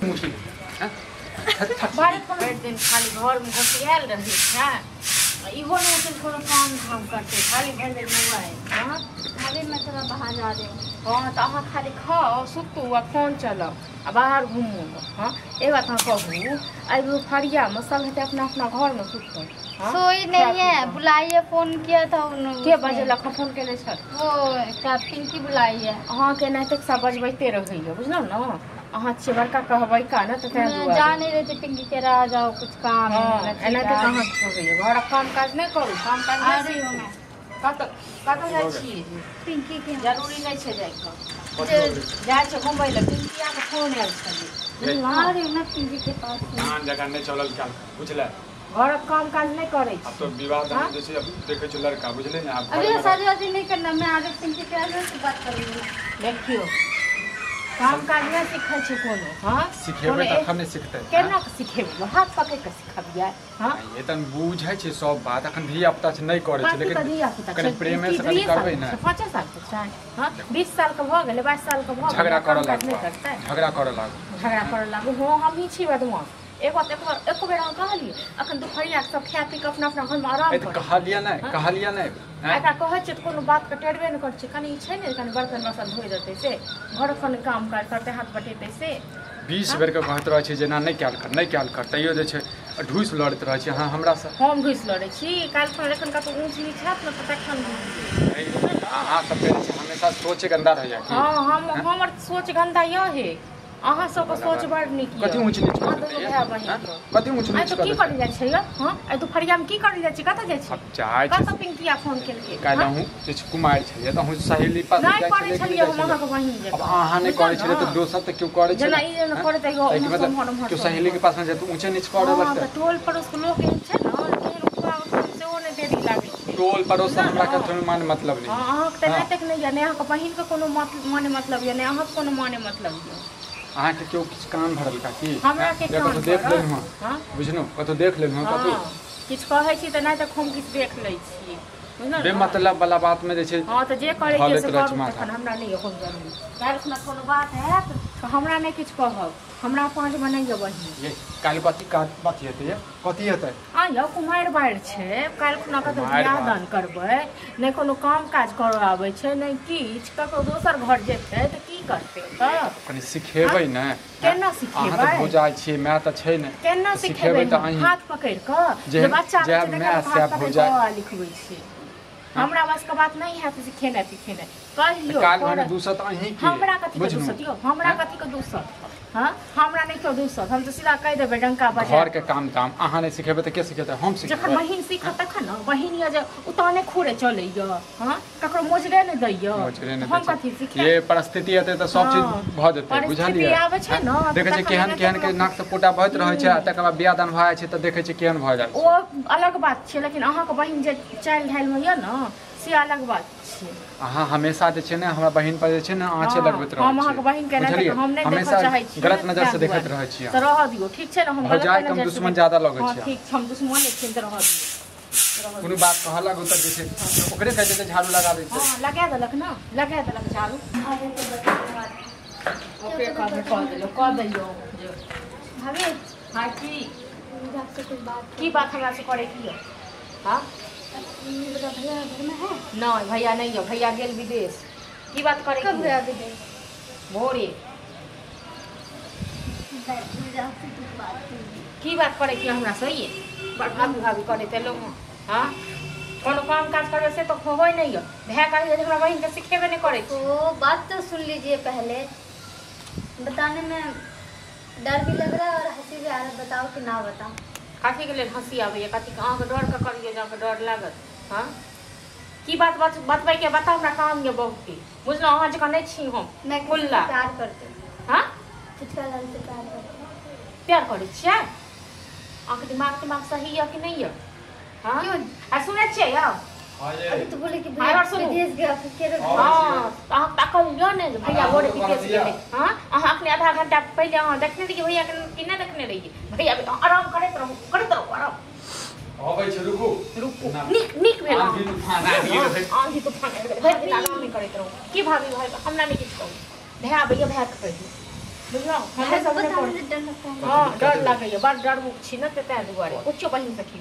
मुश्किल हैं। भरि दिन खाली घरमे घोसियायल रहै छै, इहो नहि छै कोनो काम धाम करतै, खाली भरि दिन मोबाइल। हाँ अभी मैं थोड़ा बाहर जा रही हूँ। हाँ तऽ अहाँ खाली खाउ सुतू आ फोन चलाउ आ बाहर घूमू। हाँ एक बात अहाँ कहू, एहि दुपहरियामे सब हेतै अपना अपना घरमे सुततै। सोई नहीं है, बुलाइए फोन किया था उन्होंने। के बजेलक? हम फोन केने छल वो क्या पिंकी बुलाई है। अहाँके एनाहिते सब बजबैते रहैया, बुझलहुँ ने? अहाँ छियै बड़का कहबै का ने, तऽ तेँ दुआरे जा नहीं रहे थे। पिंकी कह रहा आ जाओ कुछ काम है। एनाहिते कहाँ कहैया, घरक काम काज नहि करू, काम काज नहि करू। कतऽ कतऽ जाइ छियै? पिंकी के जरूरी नहि छै जाइके, जाइ छै घुमबै लए। पिंकियाके फोन आयल छलै, आ रही हूँ ना पिंकी के पास। आन जगह नहि चलल काल, बुझले? घरक काम काज नहि करै आब तो विवाह दान जे छै देखै छै लड़का, बुझले ने? आब अभी शादी वादी नहीं करना, मैं आगे पिंकी के आगे से बात करूंगी। देखियौ काम काज नहि सिखै छै कोनो। हाँ सिखेबै तखन नहि सिखतै। केना के सिखेबै? हाथ पकड़ि कऽ सिखबियै? हाँ ये तन बुझै छै सब बात, अखन धिया पुता छै नहि करै छै, लेकिन कनि प्रेमे से कनि करबै ने। 5 साल के छै, हाँ 20 साल के भऽ गेलै, 22 साल के भऽ गेलै, झगड़ा करऽ लागू, झगड़ा करऽ लागू, झगड़ा करऽ लागू। हाँ हमही छी बदमाश। एक बात एको बेर अहाँ कहलियै अखन दुपहरिया सब खा पी कऽ अपना अपना घरमे आराम करै? कहलियै नहि, कहलियै नहि। एकरा कहै छियै तऽ कोनो बातके टेरबे नहि करै छै। कनि छै ने, कनि बर्तन बासन धोइ देतै से, घरक कनि काम काज करतै, हाथ बटेतै से। 20 बेरके कहैत रहै छै जेना नहि कयल कर, नहि कयल कर, तैयो जे छै ढूसि लड़ैत रहै छै। अहाँ हमरासँ हम ढूसि लड़ै छी? काल्हि खन एखन कतहु ऊँच नीच हैत ने तऽ तखन अहाँ सबके जे छै हमेशा सोच गन्दा रहैया। हाँ हमर सोच गन्दा यऽ हे, अहाँ सबके सोच बड़ नीक यऽ। कथी ऊँच नीच कर देतै? कथी ऊँच नीच कर? की करै जाइ छै? हाँ एहि दुपहरियामे की करै जाइ छै? कतऽ जाइ छै? जाइ छै। कतऽ पिंकिया फोन केलकै? काल्हि अहूँ जे छै कुमारि छलियै तऽ अहूँ सहेली पास नहि करै छलियै हम अहाँके बहिन जकाँ। आब अहाँ नहि करै छलियै तऽ दोसर तऽ केओ करै छै। जेना ई जेना करैत मतलब केओ सहेलीके पासमे जाइ तऽ ऊँचे नीच करऽ लगतै। टोल पड़ोसके लोक एहन छै ने, केहन सेहो नहि देरी लागै छै। टोल पड़ोस हमरा कथी माने मतलब नहि। अहाँके तऽ एतेक नहि यऽ, नहि अहाँके बहिनके कोनो माने मतलब यऽ, नहि अहाँके कोनो माने मतलब यऽ। अहाँके केओ किछु कान भरलका की? हमरा के कान देख लेलहुँ हँ, बुझलहुँ? कतहु देख लेलहुँ? कतहु किछु कहै छी तऽ नहि तऽ हम किछु देख लै छी, बुझलहुँ? बेमतलब वाला बातमे जे छै। हाँ तऽ जे करै के से करू, तखन हमरा नहि यऽ कोनो जरूरी। काल्हि खुना कोनो बात हैत तऽ हमरा नहि किछु कहब, हमरा पाँचमे नहि यऽ बहिन। ये काल्हि कथी बात हेतै? ये कथी हेतै? आ यौ कुमारि बारि छै, काल्हि खुना कतहु बियाह दान करबै, नहि कोनो काम काज करऽ आबै छै, नहि किछु, ककरो दोसर घर जेतै तऽ की करतै? तऽ कनि सिखेबै ने। केना सिखेबै? अहाँ तऽ भौजाइ छियै, माय तऽ छै ने, केना सिखेबै? हाथ पकड़ि कऽ जे बच्चा माय लिखबै छै। हमरा बसके बात नहि हैत सिखेनाइ तिखेनाइ। कहियौ काल्हि भने दूसत अहीं के। हमरा कथी के दूसत यौ? हमरा कथी के दूसत? हाँ हमरा नहि केओ दूसत, हम तऽ सीधा कहि देबै डंका बजा। घरके काम दाम अहाँ नहि सिखेबै तऽ के सिखेतै? हम सिखेबै। जखन बहिन सीखत तखन ने। बहिन यऽ जे उताने खोरे चलैया, हाँ ककरो मोजरे नहि दैया, हम कथी सिखेब? ये परिस्थिति हेतै तऽ सब चीज भऽ जेतै, बुझलियै? आबै छै ने, देखै छियै केहन केहन के नाक से पोटा बहैत रहै छै, आ तकर बाद बियाह दान भऽ जाइ छै तऽ देखै छियै केहन भऽ जाइ छै। ओ अलग बात छै, लेकिन अहाँके बहिन जे चालि ढालिमे यऽ ने से अलग बात छै। अहाँ हमेशा जे छै ने हमरा बहिन पर जे छै ने आँचे लगबैत रहै छी। हम अहाँके बहिन के नहि हम नहि देखऽ चाहै छी, गलत नजर से देखैत रहै छी। तऽ रहऽ दियौ, ठीक छै ने? हम गलत नजर से दुश्मन ज्यादा लगै छै। ठीक छै, हम दुश्मन छी तऽ रहऽ दियौ। कोनो बात कहऽ लागू तऽ जे छै ओकरे कहै छै झाड़ू लगा दै छै। हाँ लगा देलक ने, लगा देलक झाड़ू। ओकरे कहबै कऽ देलक, कऽ दैयौ भाभी। हाँ की आपसे कुछ बात? की बात हमरा से करे की? हाँ भैया घर में है? नहीं भैया नहीं है, भैया गेल विदेश। की बात करे? कब गया विदेश? भोरे। की बात करे की हमरा से? ये बड़ भाभी भाभी करे ते लोग। हाँ कोनो काम काज करे से तो होय नहीं है। भैया कहे जे हमरा बहिन के सिखेबे नहीं करे। ओ बात तो सुन लीजिए पहले, बताने में डर भी लग रहा है और हंसी भी आ रहा है। बताओ कि ना बताओ? कथी के लेल हंसी आबैया? कथी के अहाँके डर के करियै जे अहाँके डर लागत? हाँ की बात बतबै के बताउ, हमरा काम ये बहुत, बुझलहुँ? अहाँ जकाँ नहि छी हम। मैं खुल्ला प्यार करते। हाँ छोटका लाल से प्यार करते। प्यार करै छियै? अहाँके दिमाग तिमाग सही यऽ कि नहि यऽ? हाँ आ सुनै छियै यौ? अभी तो बोले कि भैया विदेश गया, फिर के हाँ अहाँ ताकल यऽ ने जे भैया भोरे विदेश गेलै। हाँ अहाँ अखने आधा घंटा पहिले अहाँ देखने रहियै भैया के कि नहि देखने रहियै? भैया आराम करैत रहू, करैत रहू आराम। अबै छै, रुकू रुकू। नीक नीक भेल। आंधी तूफान आबि गेल, आंधी तूफान आबि गेल, भरि दिन आराम नहि करैत रहू। की भाभी भाभी हमरा नहि किछु कहू, भए आबैया भए के कहियौ। बुझलौ हमरा सब बताने से डर लगता है। हां डर लागैया बड़ डरमुख छी न ते दुआरे कुछो बहिन से की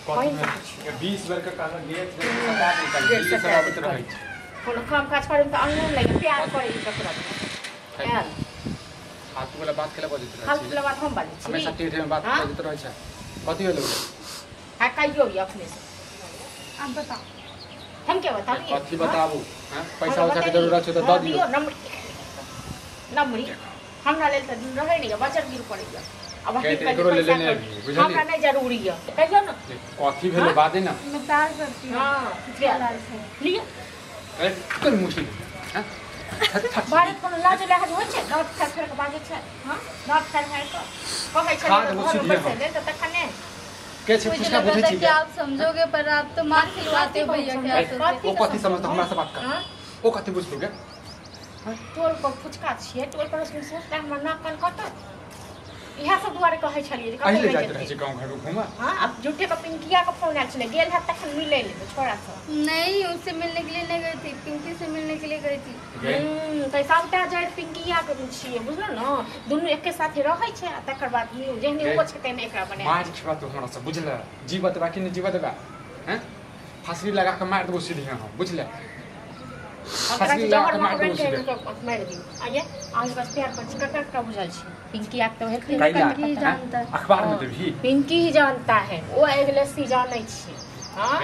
बहिन से पूछियो। 20 बेर के कहला गेट सटा निकाल गेट सब आबैत रहै छै। कोनो काम काज करे त अंगने लगे प्यार करे ककरा प्यार फालतू वाला बात केला बजैत रहै छै। फालतू वाला बात हम बाजै छी हमेशा टेढ़े में बात बजैत रहै छै। कथी होलो हां कहियो ई अपने से आप बताओ हम के बताबी कथी बताबू हां पैसा उसा के जरूरत छै त द दियो। नमरी हमरा लेल त रहै नै बजट गिर पड़ैया अब ककरो ले लेने अभी बुझलिए हमरा नहीं जरूरी है कहियो न कथी भेलो बाजे न मैं प्यार करती हूं। हां प्यार लियो अरे कोन मुश्किल हां भारत कोनो लाज लाज होइ छै दाँत फाड़ फाड़ के बाजै छै। हां दाँत फाड़ फाड़ के कहै छै घर में ले त तखने के छै मुझे पुछना लगा बुझै था छी कि आप समझोगे पर आप तो मार खिलवाते हो भैया क्या सोचे। ओ कथी समझत हमरा से बात कर ओ कथी बुझतौ गे टोल पर फुचका छियै टोल पड़ोस में सोचता हमर नाक कान कटत इहा सब दुआरे कहै छलियै जे कतौ पहिले नहि जाइत रहै जेतै। छै गांव घर में घूमा। हां अब झूठे के पिंकिया के फोन आयल छलै गेल हत तखन मिलै ले छोड़ा सब। नहीं उससे मिलने के लिए नहीं गई थी पिंकी से मिलने के लिए गई थी। त सबटा जड़ पिंकिया के छियै बुझलो न दुनू एके साथे रहै छै आ तकर बाद जेहने ओ छै तेहने एकरा बना मार खेबा तू हमरा से बुझले जीवत बा कि नहीं जीवत बा हैं फांसी लगा के मार देबो सीधे हम बुझले फांसी लगा के मार देबो सीधे मार दियो आइए आज बस प्यार कर छी ककर का बुझल छै पिंकी आक तो हेतै पिंकी जानता है अखबार में देबही पिंकी ही जानता है ओ अगले सी जानै छी। हां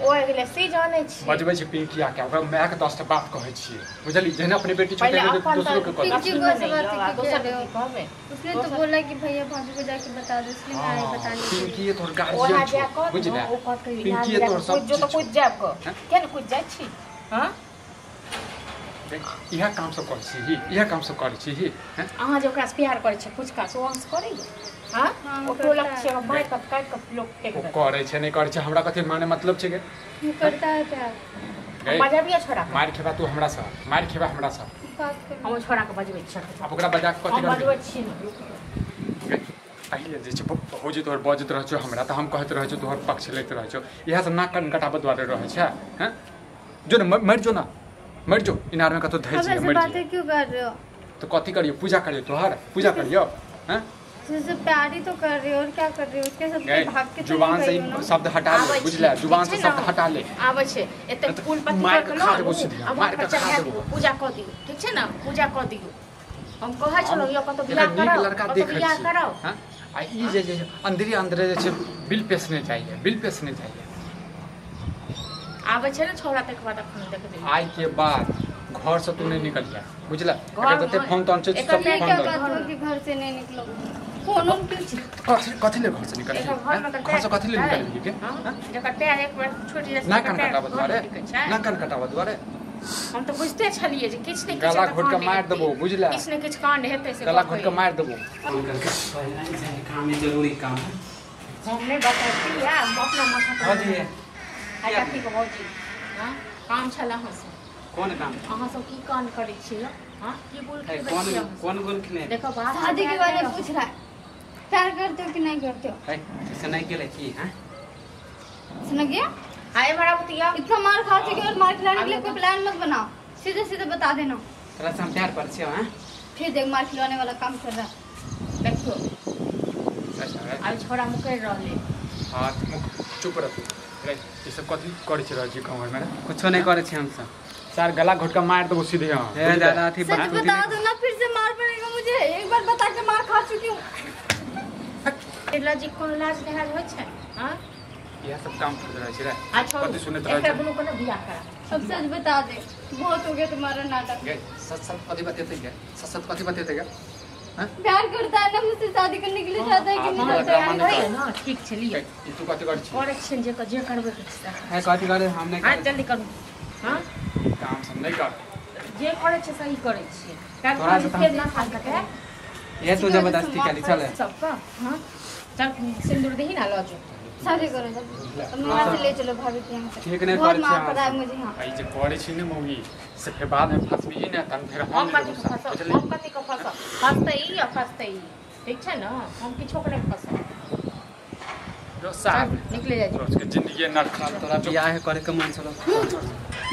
ओ अगले सी जानै छी बजबै छै पिंकी आके ओकरा my के 10 टा बात कहै छियै बुझली जेना अपने बेटी छोटे दोसरो के कहै पिंकी को ऐसे बात की दोसर कह रहे के हो कहबै उसने तो बोला कि भैया भाभी को जाके बता दो इसलिए मैं आई बताने के लिए। पिंकी तोर ओहा गार्जियन जा छौ कह बुझले ओ कहत कि पिंकी तोर सब जो तो कुछ जाब क के न कुछ जाइ छी। हां इहा काम सब करै छी इहा काम सब करै छी हैं अहाँ जे ओकरा से प्यार करै छै कुछ काज ओ अहाँ से करैया। हां ओ टोलक छै मार कट काट के लोक फेंक ओ देत करै छै नहीं करै छै हमरा कथि माने मतलब छै के वो करता है प्यार बजबियो छोड़ा के मार खेबा तू हमरा से मार खेबा हमरा से बात कर हम छोड़ा के बजबै छी आब ओकरा बजा के कथि हम करबै बजबै छी न पहिले जे छै भौजी तोहर बजैत रहै छौ हमरा त हम कहैत रहै छौ तोहर पक्ष लैत रहै छौ इएह सब नाक कान कटाबऽ दुआरे रहै छै हैं जो न मरि जो न मरि जो इनार में कतौ धरि अब जइहे ऐसे मरि बातें जइहे क्यों कर रहे हो तो कथी करियो पूजा करियो तोहर पूजा करियो हैं जैसे प्यार ही तो कर रहे हो और क्या कर रहे हो उसके सब गए भाग के तो जुबान नहीं से गई हो ना। शब्द हटा ले आबै बुझले छी, जुबान से ठीक छै शब्द न? हटा ले आबै छै एते तऽ फूल पत्ती मारि कऽ के के खा लऽ देबो आनू, सीधे, आ मारि मारि के के खा चढ़ा देबो। दियौ पूजा कऽ दियौ ठीक छै ने पूजा कऽ दियौ हम कहै छलहुँ यौ कतौ एकर बियाह नीक कराउ लड़का कतौ देखै बियाह छी कराउ। हैं आ ई जे जे अंदरे अंदरे जे छै बिल पेसने चाहिए बिल पेसने चाहिए आबै छै ने छोड़ा तकर बाद अखन देखबै आइ के बाद घर से तू नहीं निकलिया बुझला घर एकर जते में- फोन तोन छै एकर सब ये फोन क्या दऽ बात हुआ कि घर से नहीं निकलो फोन उन क्यों कथी कथी ले घर से निकलही एकर घर में हैं? घर से कथी ले निकलही के हां जकर पैर एक बार छूटि जाइ छै ना तकर कान पैर कटाबऽ घर दुआरे में टिकै छै। ना कान कटाबऽ दुआरे हम तऽ बुझते छलियै जे किछु ने किछु गला एतऽ घोंटि के कांड मारि हेतै। देबौ, बुझला? किछु ने किछु कांड हेतै से गला गप घोंटि के होइए। मारि देबौ फोन करके पहले ही जाए काम है जरूरी काम है। हम नहि बतैती आ हम अपना माथा पर भौजी है आइ कथी के भौजी हां काम छल अहाँ से कौन काम अहाँ सब की कांड करै छियै हां की बोल है खेबै कौन छियै अहाँ सब? कौन गोल खेले देखो बात शादी के बारे में पूछ रहा है प्यार करते हो कि नहीं करते हो है से नहीं गेले की हां सुन गया आइ बड़ा बुतिया इतना मार खा चुके और मार खिलाने के लिए आगे कोई प्लान मत बनाओ सीधे सीधे बता देना तोरा से हम प्यार पर छियो हां फिर देख मार खिलवाने वाला काम कर रहा है देखियो अच्छा है। आइ छोड़ा मुकरि रहलै हाथ मुख चुप रहू रे ई सब कथी करै छै रहै छी गाँव घरमे रे कुछो नहीं करे छी हम सब सार गला घोंटि के मारि देबौ सीधे हम ए दादा अथी सच बात बता दो ना फिर से मार पड़ेगा मुझे एक बार बता के मार खा चुकी हूँ लाज कोनो लाज लिहाज होइ छै हां इएह सब काम करैत रहै छै रे आ छोड़ू कथी सुनैत रहै एकरा छै दुनू के ने बियाह करा अब सच बता दे बहुत हो गया तुम्हारा नाटक गे सच सच कथी बतेतै गे सच सच कथी बतेतै गे प्यार करता है ना मुझसे शादी करने के लिए चाहता है कि नहीं हाँ, चाहता है ड्रामा नहीं होइए ना ठीक छै लिअ ई तू कथी करै छी करै छियनि जे जे करबै के छै है कथी करे हम नहीं हां करे जल्दी करू हां ई काम सब नहि कर जे करै छै सही करै छियै काल्हि तोरा से फेर ना खाल कटे ये तू जबरदस्ती खाली चल सबका हां चल सिंदूर दही ना लऽ जो शादी करो जब अब वहाँ से ले चलो भाभी के यहाँ से ठीक नहीं बहुत करै मार छी पड़ा है अहाँ मुझे यहाँ आ ई जे करै छी ने मौगी से फेर बादमे फसबिही ने तहन फेर हम हम कथी लेबौ के साथ, फसब बुझली हम कथी के फसब फसतै ई आ फसतै ई ठीक छै ने हम किछो के नहि फसब जो साहब निकले जाइ रोज के जिंदगी नरक तोरा बियाह करे के मन छलो।